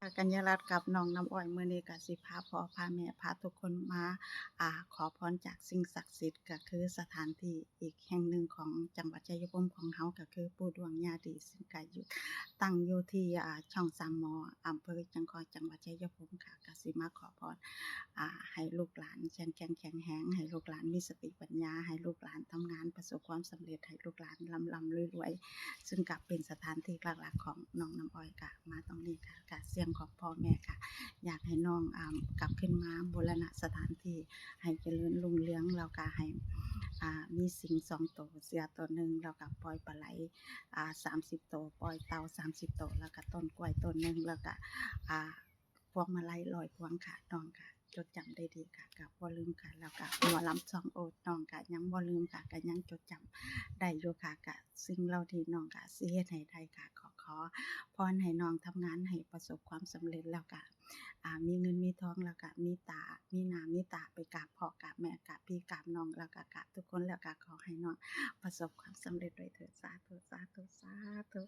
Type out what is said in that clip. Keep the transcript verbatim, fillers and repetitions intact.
ค่ะ กัญญารัตน์กับน้องน้ำอ้อย มื้อนี้ก็สิพาพ่อพาแม่พาทุกคนมา อ่า ขอพรจากสิ่งศักดิ์สิทธิ์ ก็คือสถานที่อีกแห่งหนึ่งของจังหวัดชัยภูมิของเฮา ก็คือปู่ดวงย่าดี ซึ่งก็อยู่ ตั้งอยู่ที่ อ่า ช่องสามหมอ อำเภอจังคอย จังหวัดชัยภูมิค่ะ ก็สิมาขอพร อ่า ให้ลูกหลานเข้มแข็งแข็งแรง ให้ลูกหลานมีสติปัญญา ให้ลูกหลานทำงานประสบความสำเร็จ ให้ลูกหลานร่ำๆรวยๆ ซึ่งก็เป็นสถานที่หลักๆของน้องน้ำอ้อย ก็มาตรงนี้ค่ะ ก็เสียงของพ่อแม่ค่ะ อยากให้น้อง อ่า กลับขึ้นมาบูรณะสถานที่ให้เจริญรุ่งเรือง แล้วก็ให้ อ่า มีสิงห์สองตัว เสือตัวหนึ่ง แล้วก็ปล่อยปลาไหล อ่า สามสิบตัว ปล่อยเต่าสามสิบตัว แล้วก็ต้นกล้วยต้นหนึ่ง แล้วก็ อ่า พวงมาลัยร้อยพวงค่ะ น้องค่ะ จดจำได้ดีค่ะ ก็บ่ลืมค่ะ แล้วก็หมอลำซองโอด น้องก็ยังบ่ลืมค่ะ ก็ยังจดจำได้อยู่ค่ะ ก็สิ่งเหล่าที่น้องก็สิเฮ็ดให้ได้ค่ะ ขอ ขอพรให้น้องทำงานให้ประสบความสำเร็จ แล้วก็ อ่า มีเงินมีทอง แล้วก็มีตา มีหน้ามีตาไปกราบพ่อกราบแม่ กราบพี่กราบน้อง แล้วก็กราบทุกคน แล้วก็ขอให้น้องประสบความสำเร็จด้วยเถิด สาธุ สาธุ สาธุ